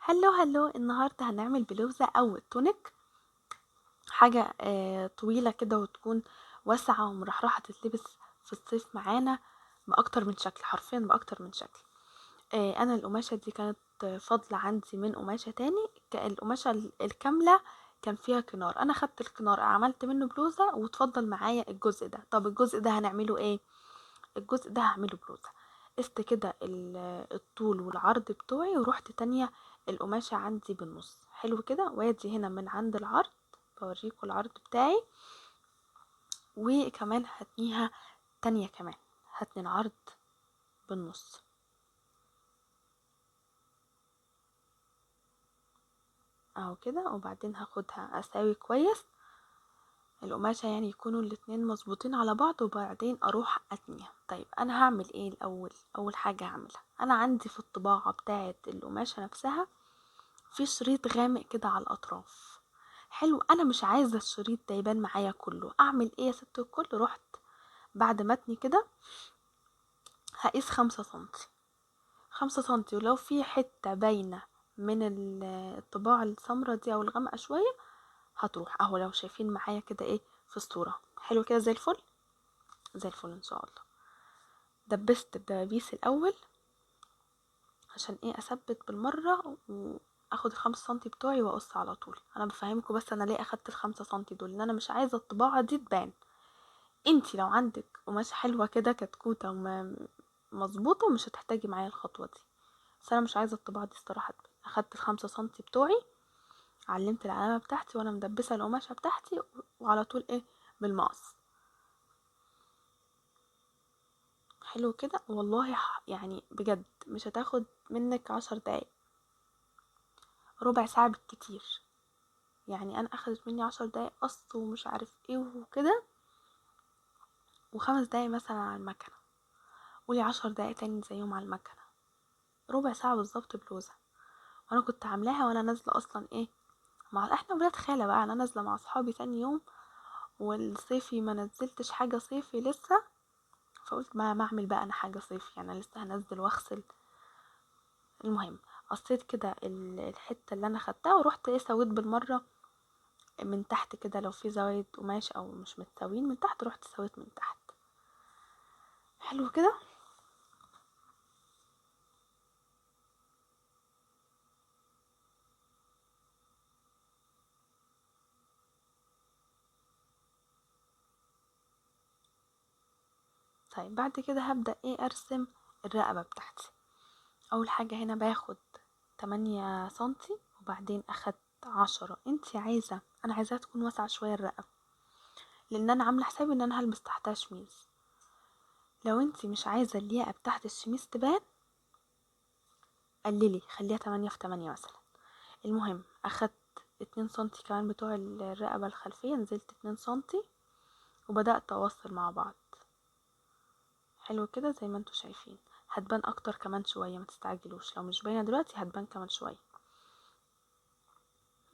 hello hello، النهارده هنعمل بلوزة او تونيك، حاجة طويلة كده وتكون واسعة ومرحرحة، تتلبس في الصيف معانا بأكتر من شكل، حرفيا بأكتر من شكل. انا القماشة دي كانت فاضلة عندي من قماشة تاني، القماشة الكاملة كان فيها كنار، انا خدت الكنار عملت منه بلوزة وتفضل معايا الجزء ده. طب الجزء ده هنعمله ايه؟ الجزء ده هعمله بلوزة. قست كده الطول والعرض بتوعي، ورحت تانية القماشة عندي بالنص. حلو كده، وادي هنا من عند العرض بوريكم العرض بتاعي، وكمان هتنيها تانية كمان، هتني العرض بالنص. اهو كده. وبعدين هاخدها اساوي كويس القماشة، يعني يكونوا الاتنين مظبوطين على بعض، وبعدين اروح اتنيها. طيب انا هعمل ايه الاول؟ اول حاجة هعملها، انا عندي في الطباعة بتاعة القماشة نفسها في شريط غامق كده على الاطراف. حلو، انا مش عايزة الشريط ده يبان معايا كله. اعمل ايه يا ست الكل؟ رحت بعد ما اتني كده هقيس 5 سنتي، 5 سنتي، ولو في حتة باينة من الطباعة السمرة دي او الغامقة شوية هتروح. اهو لو شايفين معايا كده ايه في الصورة. حلو كده، زي الفل زي الفل ان شاء الله. دبست الدبابيس الاول عشان ايه؟ اثبت بالمرة واخد ال5 سنتي بتوعي واقص على طول. انا بفهمكم بس انا ليه اخدت ال5 سنتي دول، لان انا مش عايزة الطباعة دي تبان. انتي لو عندك قماشة حلوة كده كتكوتة مظبوطة مش هتحتاجي معايا الخطوة دي، بس انا مش عايزة الطباعة دي الصراحة تبان. اخدت ال5 سنتي بتوعي، علمت العلامة بتاعتي وانا مدبسة القماشة بتاعتي، وعلى طول ايه بالمقص. حلو كده والله، بجد مش هتاخد منك 10 دقايق، ربع ساعة بالكتير. انا اخدت مني 10 دقايق قص ومش عارف ايه وكده، وخمس دقايق مثلا على المكنة، قولي 10 دقايق تاني زيهم على المكنة، ربع ساعة بالظبط بلوزة. وانا كنت عاملاها وانا نازلة اصلا ايه مع احنا ولاد خالة بقى، انا نازلة مع اصحابي تاني يوم، والصيفي ما نزلتش حاجة صيفي لسه، فقلت ما اعمل بقى انا حاجة صيفي، انا لسه هنزل واغسل. المهم قصيت كده الحتة اللي انا خدتها، ورحت ايه سويت بالمرة من تحت كده، لو في زوايد قماش او مش متساويين من تحت رحت سويت من تحت. حلو كده. طيب بعد كده هبدأ ايه ارسم الرقبة بتاعتي. اول حاجة هنا باخد 8 سنتي، وبعدين اخدت 10. انا عايزاها تكون واسعة شوية الرقبة، لان انا عاملة حسابي ان انا هلبس تحتها شميز. لو انتي مش عايزة الياقة بتاعت الشميز تبان قللي، خليها 8 في 8 مثلا. المهم اخدت 2 سنتي كمان بتوع الرقبة الخلفية، نزلت 2 سنتي وبدأت اوصل مع بعض. حلو كده زي ما انتوا شايفين. هتبان اكتر كمان شوية، ما تستعجلوش، لو مش باينة دلوقتي هتبان كمان شوية.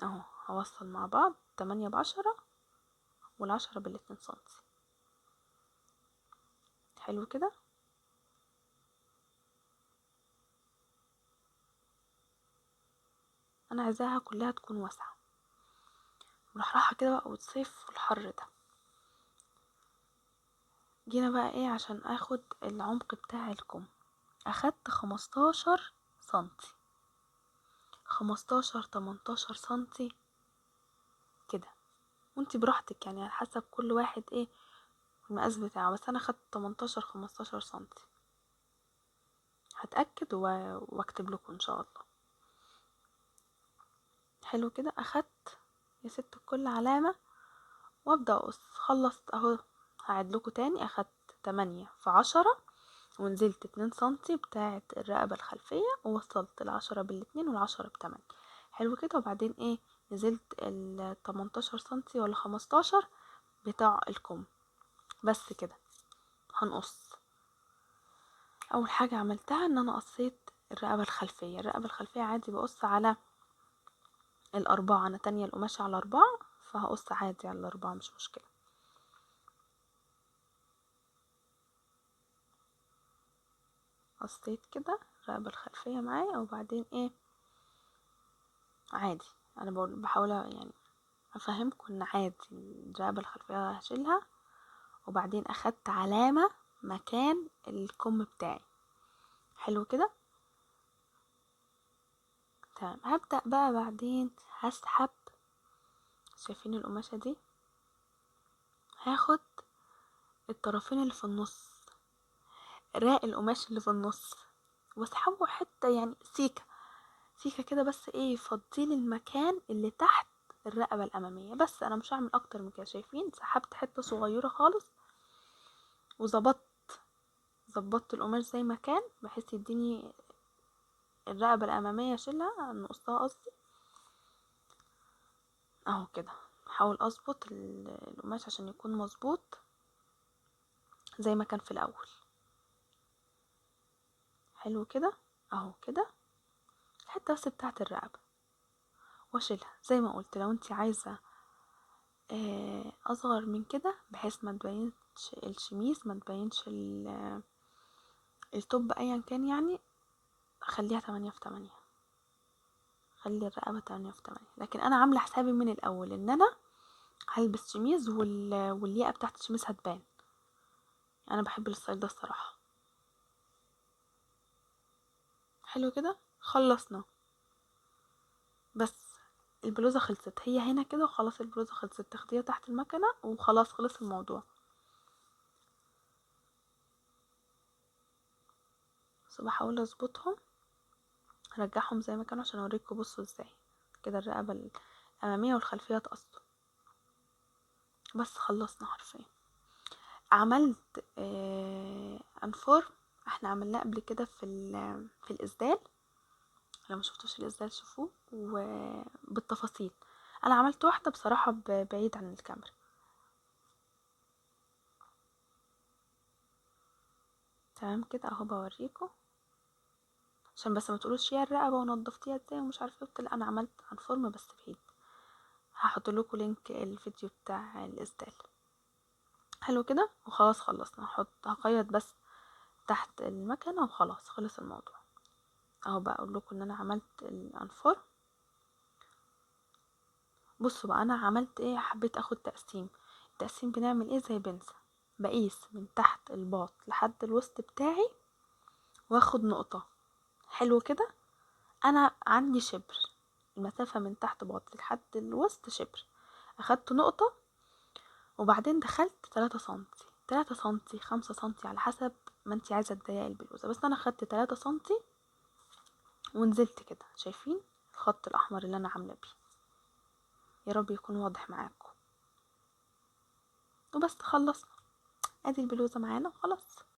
اهو هوصل مع بعض 8 ب10 والعشرة بالاتنين سنتي. حلو كده. انا عايزاها كلها تكون واسعة مرحرحة كده بقى، والصيف والحر ده. جينا بقى ايه عشان اخد العمق بتاع الكم، اخدت 15 سنتي، 15 18 سنتي كده، وانتي براحتك على حسب كل واحد ايه المقاس بتاعه، بس انا اخدت 18 15 سنتي. هتأكد واكتب لكم ان شاء الله. حلو كده. اخدت يا ست الكل علامة وابدأ اقص. خلصت اهو، هعد لكم تاني. اخدت 8 في 10 ونزلت 2 سنتي بتاعة الرقبة الخلفية، ووصلت العشرة بالاتنين والعشرة بتمانية. حلو كده. وبعدين ايه نزلت 18 سنتي ولا 15 بتاع الكم. بس كده هنقص. اول حاجة عملتها ان انا قصيت الرقبة الخلفية. الرقبة الخلفية عادي بقص على ال4، انا تانية القماشة على 4، فهقص عادي على ال4 مش مشكلة. قصيت كده الرقبة الخلفية معايا، وبعدين ايه عادي. انا بحاول يعني افهمكم ان عادي الرقبة الخلفية هشيلها. وبعدين اخدت علامة مكان الكم بتاعي. حلو كده، تمام. هبدأ بقى بعدين هسحب، شايفين القماشة دي؟ هاخد الطرفين اللي في النص، راق القماش اللي في النص، واسحبه حتة يعني سيكة سيكة كده، بس ايه، يفضيلي المكان اللي تحت الرقبة الأمامية بس. انا مش هعمل اكتر من كده. شايفين؟ سحبت حتة صغيرة خالص وظبطت، ظبطت القماش زي ما كان، بحيث يديني الرقبة الأمامية اشيلها، نقصها قصدي اهو كده. هحاول اظبط القماش عشان يكون مظبوط زي ما كان في الاول. حلو كده اهو كده، الحتة بس بتاعت الرقبة واشيلها زي ما قلت. لو انت عايزة اصغر من كده بحيث ما تبينش الشميز، ما تبينش التوب ايا كان يعني، خليها 8 في 8، خلي الرقبة 8 في 8. لكن انا عاملة حسابي من الاول ان انا هلبس شميز والياقة بتاعت الشميز هتبان. انا بحب ال style ده الصراحة. حلو كده، خلصنا. بس البلوزة خلصت، هي هنا كده وخلاص. البلوزة خلصت، تاخديها تحت المكنة وخلاص، خلص الموضوع. بس بحاول اظبطهم، ارجعهم زي ما كانوا عشان اوريكم. بصوا ازاي كده الرقبة الامامية والخلفية اتقصوا. بس خلصنا حرفيا. عملت انفورم، احنا عملناه قبل كده في الاسدال. لو ما شفتوش الاسدال شوفوه وبالتفاصيل. انا عملت واحدة بصراحة بعيد عن الكاميرا. تمام كده اهو بوريكم عشان بس ما تقولوش يا الرقبة ونضفتيها ازاي ومش عارفه ايه. لا انا عملت انفورم بس بعيد. هحط لكم link الفيديو بتاع الاسدال. حلو كده وخلاص خلصنا. هقيد بس تحت المكنه وخلاص خلص الموضوع. اهو بقى اقول لكم ان انا عملت الانفورم. بصوا بقى انا عملت ايه. حبيت اخد تقسيم. التقسيم بنعمل ايه؟ زي بنسة، بقيس من تحت الباط لحد الوسط بتاعي واخد نقطة. حلو كده. انا عندي شبر، المسافة من تحت باط لحد الوسط شبر، اخدت نقطة وبعدين دخلت 3 سنتي، 3 سنتي، 5 سنتي على حسب ما انتي عايزة تضيقي البلوزة، بس انا اخدت 3 سنتي ونزلت كده. شايفين الخط الاحمر اللي انا عاملة بيه؟ يا رب يكون واضح معاكم. وبس خلصنا، ادي البلوزة معانا وخلاص.